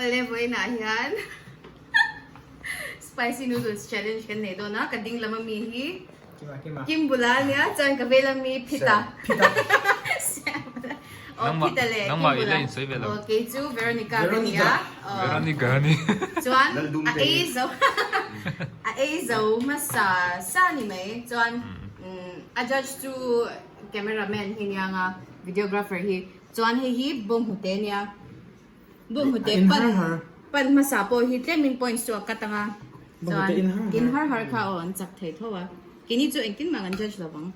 Awle vawiinah hian spicy noodles challenge kan nei dawn a, ka ding lam ami hi Kim bula ania chuan ka vei lam mi Phita Aw Phita leh Kim bula aw kei chu Veronica ka nia chuan a ei zo a ei zo hmasa sa ni mai chuan a judge chu cameraman hi nia nga videographer hi chuan hei hi bawnghnute nia bawnghnute pan pan hmasa pawh hi tlemin points chu a cut anga chuan in har har kha aw an chak thei tho a keini chu engtin mah kan judge lo vang.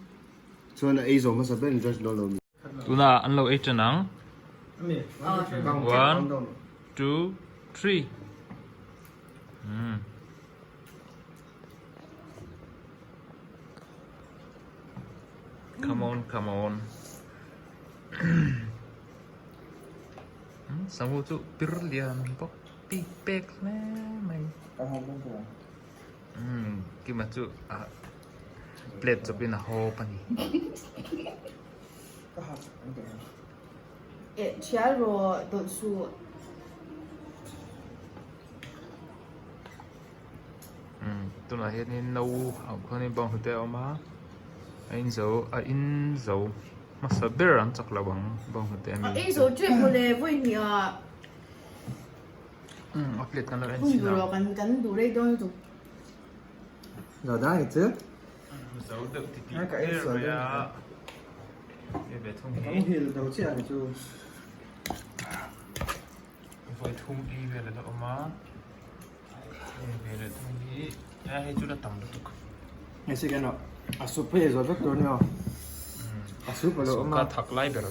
Chuan a ei zawh hmasa ber in judge dawn lo ni. Tunah an lo ei tan ang. One, two, three. Umm. Come on, come on. Sanghu chu pir lian bawk bik pek hle mai. Umm Kima chu a plate chawpin a hawp a ni. Eh thial rawh dawlh suh. Umm tunah hianin no ah khuanin bawng hnute a awm a a in zo a in zo hmasa ber an chak lo ang bawng hnute a mi. A ei zo tep mawle vawi hnih ah. Umm a plate kan lo en chin a. Kan kan duh rei dawn lutuk. Zo dai chu. Zo deuh ti tih ber mai a. Hei ve thung hi. Kan hil do chiah ang chu. Vawi thum ei vel a la awm a. Hei ve leh thung hi a hei chu la tam lutuk. Hei second ah a soup hi ei zawh vek tur a ni aw. A soup a lo awm a. Ka thak lai ber.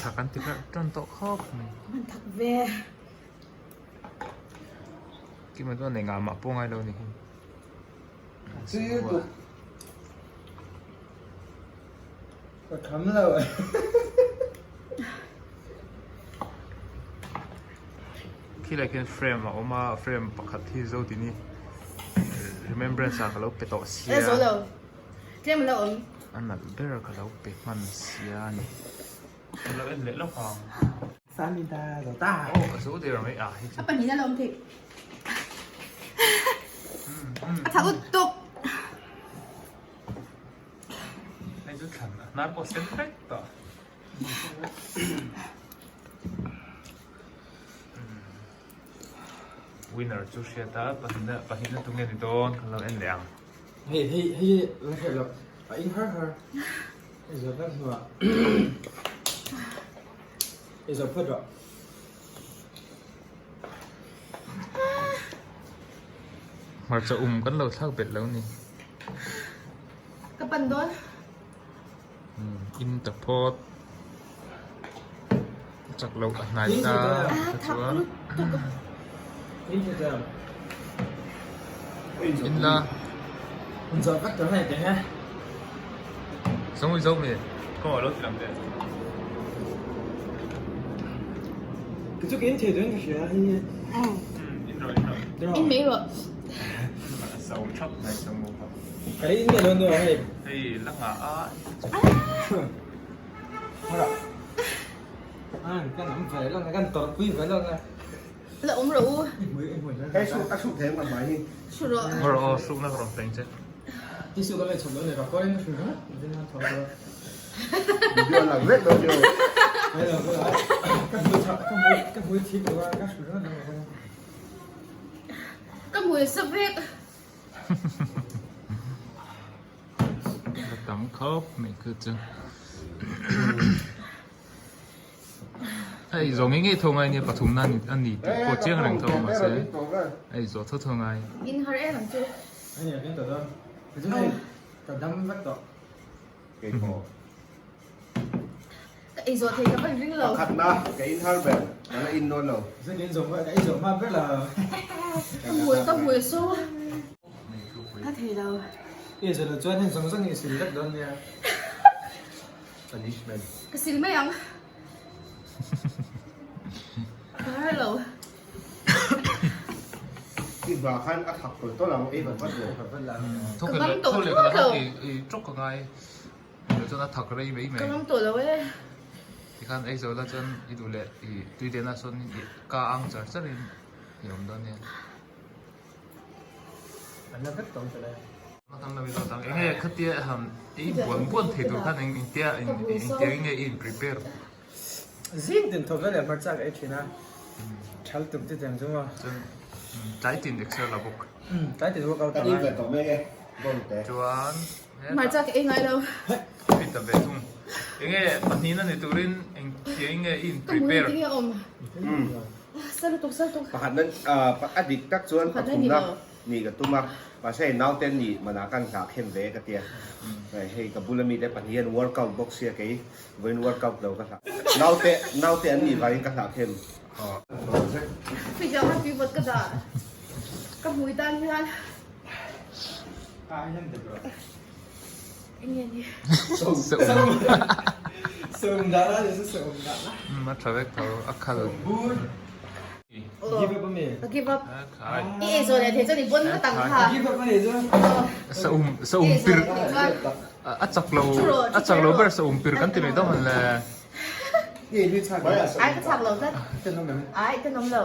Thak an ti ber tan tawh khawp mai. Man thak ve. Kima chuan engah mah pawh ngai lo ni hi. Chi tuk. Ka kham lo. Khilai khian frame a awm a, frame pakhat hi zo tini remembrance ah ka lo pe tawh sia. E zo lo. Tlem lo awm. A nalh ber ka lo pe hman sia a ni. Ka lo en leh lawk ang. Sami da zo ta. Aw ka zo der mai a hei chu. A pahnih na lo awm thei. A tha ut tuk. Hei chu thlan a hnar pawh sen vek tawh. Winner chu hriat a pahnihna pahnihna tunge ni dawn kan lo en leh ang. Hei hei hei la hriat loh a in har har i zawh vek hnuah i zawh phawt rawh. Hmarcha um kan lo thlak bet lo ni. Ka pan dawn. In ta phawt. Chak lo a hnai ta ka chuan. In la. Sangui zo mi. Kawng alo ti lang teh. Chu ka in thei dawn ka hria hei. In rawh in rawh. In mai rawh. Zo thap mai sangu kha. Ka in mai dawn nia hei. Hei la ngah a. Hara. An kan am ve lo kan tawrh pui ve lo na. La awm rawh u. Hei su a su thei ang mai hi. Su rawh. Rawh aw suk na ka rawn peng che. Ti su ka le chhum lo ni ka kawrin ka hru ringawt zing a tho chu. Video lang vek dawn ni aw. Hei lo ka hmui chha ka hmui ka hmui thip lo a ka hru ringawt lo ka. Ka hmui sa vek. La tam khawp mai khu chu. Hei zawh ngei ngei tho ngai nia pathum na a ni tih pawh chiang reng tho mahse hei zawh tho tho ngai. In har em ang chu. Hei a ta dawn. Chu hei ka dam vek tawh. Kei pawh. Ka ei zawh thei ka van ring lo. Pakhat na ka in har ber ka la in dawn lo. Chu in zawh ka ei zawh hma ber la. Ka hmui ka hmui so. Ka thei lo. I zawh loh chuan heng zawng zawng hi i sil vek dawn nia. Punishment. Ka sil mai ang. Ka har lo. I hma khan a thak tawlh tawlh ang ei vat vat rawh. Ka ngam tawh thlawt lo. I tawk ka ngai. Chuan a thak rei mai mai. Ka ngam tawh lo e. Tikhan ei zo la chuan i duh leh i tui lehna sawn i ka ang char char in i awm dawn nia. An la vek tawng ta le. Kan lo i zawt ang. Enge khatia han ei buan buan thei tur khan eng engtia engtia nge i in prepare? Zing tin thawk leh hmarcha ka ei thin a. Thal tum te tiang chu maw. Chuan tlai tin exer la bawk. Tlai tin workout Ka in ve tawh mek e. Bawng te. Chuan Hmarcha ka ei ngai lo. I ta ve thung. Enge pahnihna ni turin engtia nge i in prepare? Ka hmu engtin nge awm. Sal lutuk sal lutuk. Pakhatna a dik tak chuan pathumna nih ka tum a, mahse hei naute nih manah kan hlah khem ve ka tia. Hei ka bula mite pahnih hian workout bawk sia kei vawiin workout lo ka hlah. Naute naute an nih vangin ka hlah khem. Fridge ah khan tui vawt ka dah. Ka hmui tan hian. Enge ni? Sawm dah la ni chu sawm dah la. A tha vek tho a khal. Give up a mi? Ka give up. I ei zawh leh thei chuan i bon ngawt ang kha. Give up a ni chu. Saum saum pir a chak lo a chak lo ber saum pir kan ti mai dawn le. Ai ka chak lo tlat. Ai tenawm lo.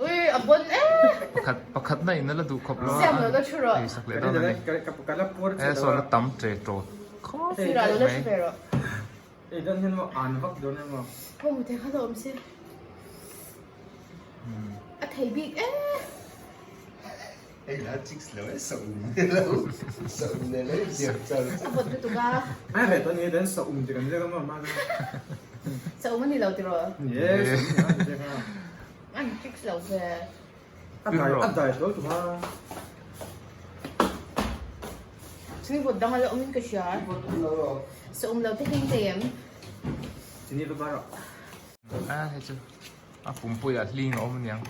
Ui a bon e. Pakhat pakhat na in la duh khawp lo a. Siam lo la thu rawh. Ei sak leh dawn a ni. E saw la tam tre tawt khawp mai. Sirah lo la thu ve rawh. Ei dan hian maw an vak dawn emaw. Ho te kha la awm se. A thei bik e. Ei la chicks lo e sa um ne lo. Sa um ne lo ziak char. A vawt lutuk a. Ai ve tawh ni dan sa um ti kan ziak a maw ma. Sa um a ni lo tiraw? Yes. An chicks lo ve. A dai a dai hlawl tu ha. Chini vawt dang a la awm in ka hria. Sa um lo te hi thei em? Chini va bar rawh. A hei chu a pumpui ah hling a awm aniang.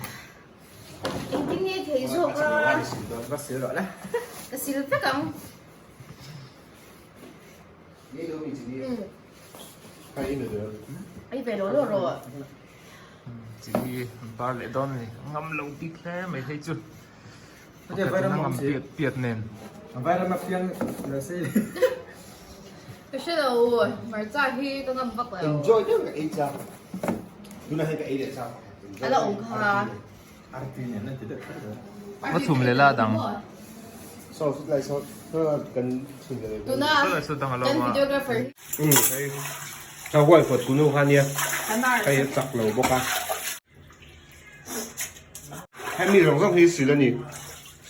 Engtin nge thei zawk a? Va sil rawh le. Ka sil vek ang. Ei ve lo lo rawh. Chini bar leh dawn a ni. Ngam lo bik hle mai hei chu. Pakhat in a ngam piat piat nen. Vairam a piang la sei. Ka hre lo hmarcha hi ka ngam vak lo. Enjoy deuh ka ei chak. Tunah hian ka ei leh chak. A la awm kha. Arti nen an ti deuh kher lo. Va chhum leh la dang. Saw lai saw kan chhum leh. Tuna kan videographer. Hei ka huai kawt kunu kha nia. Hei a chak lo bawk a. Hemi zawng zawng hi sil a ni.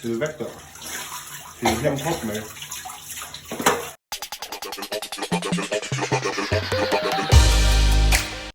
Sil vek tawh. Sil hnem khawp mai.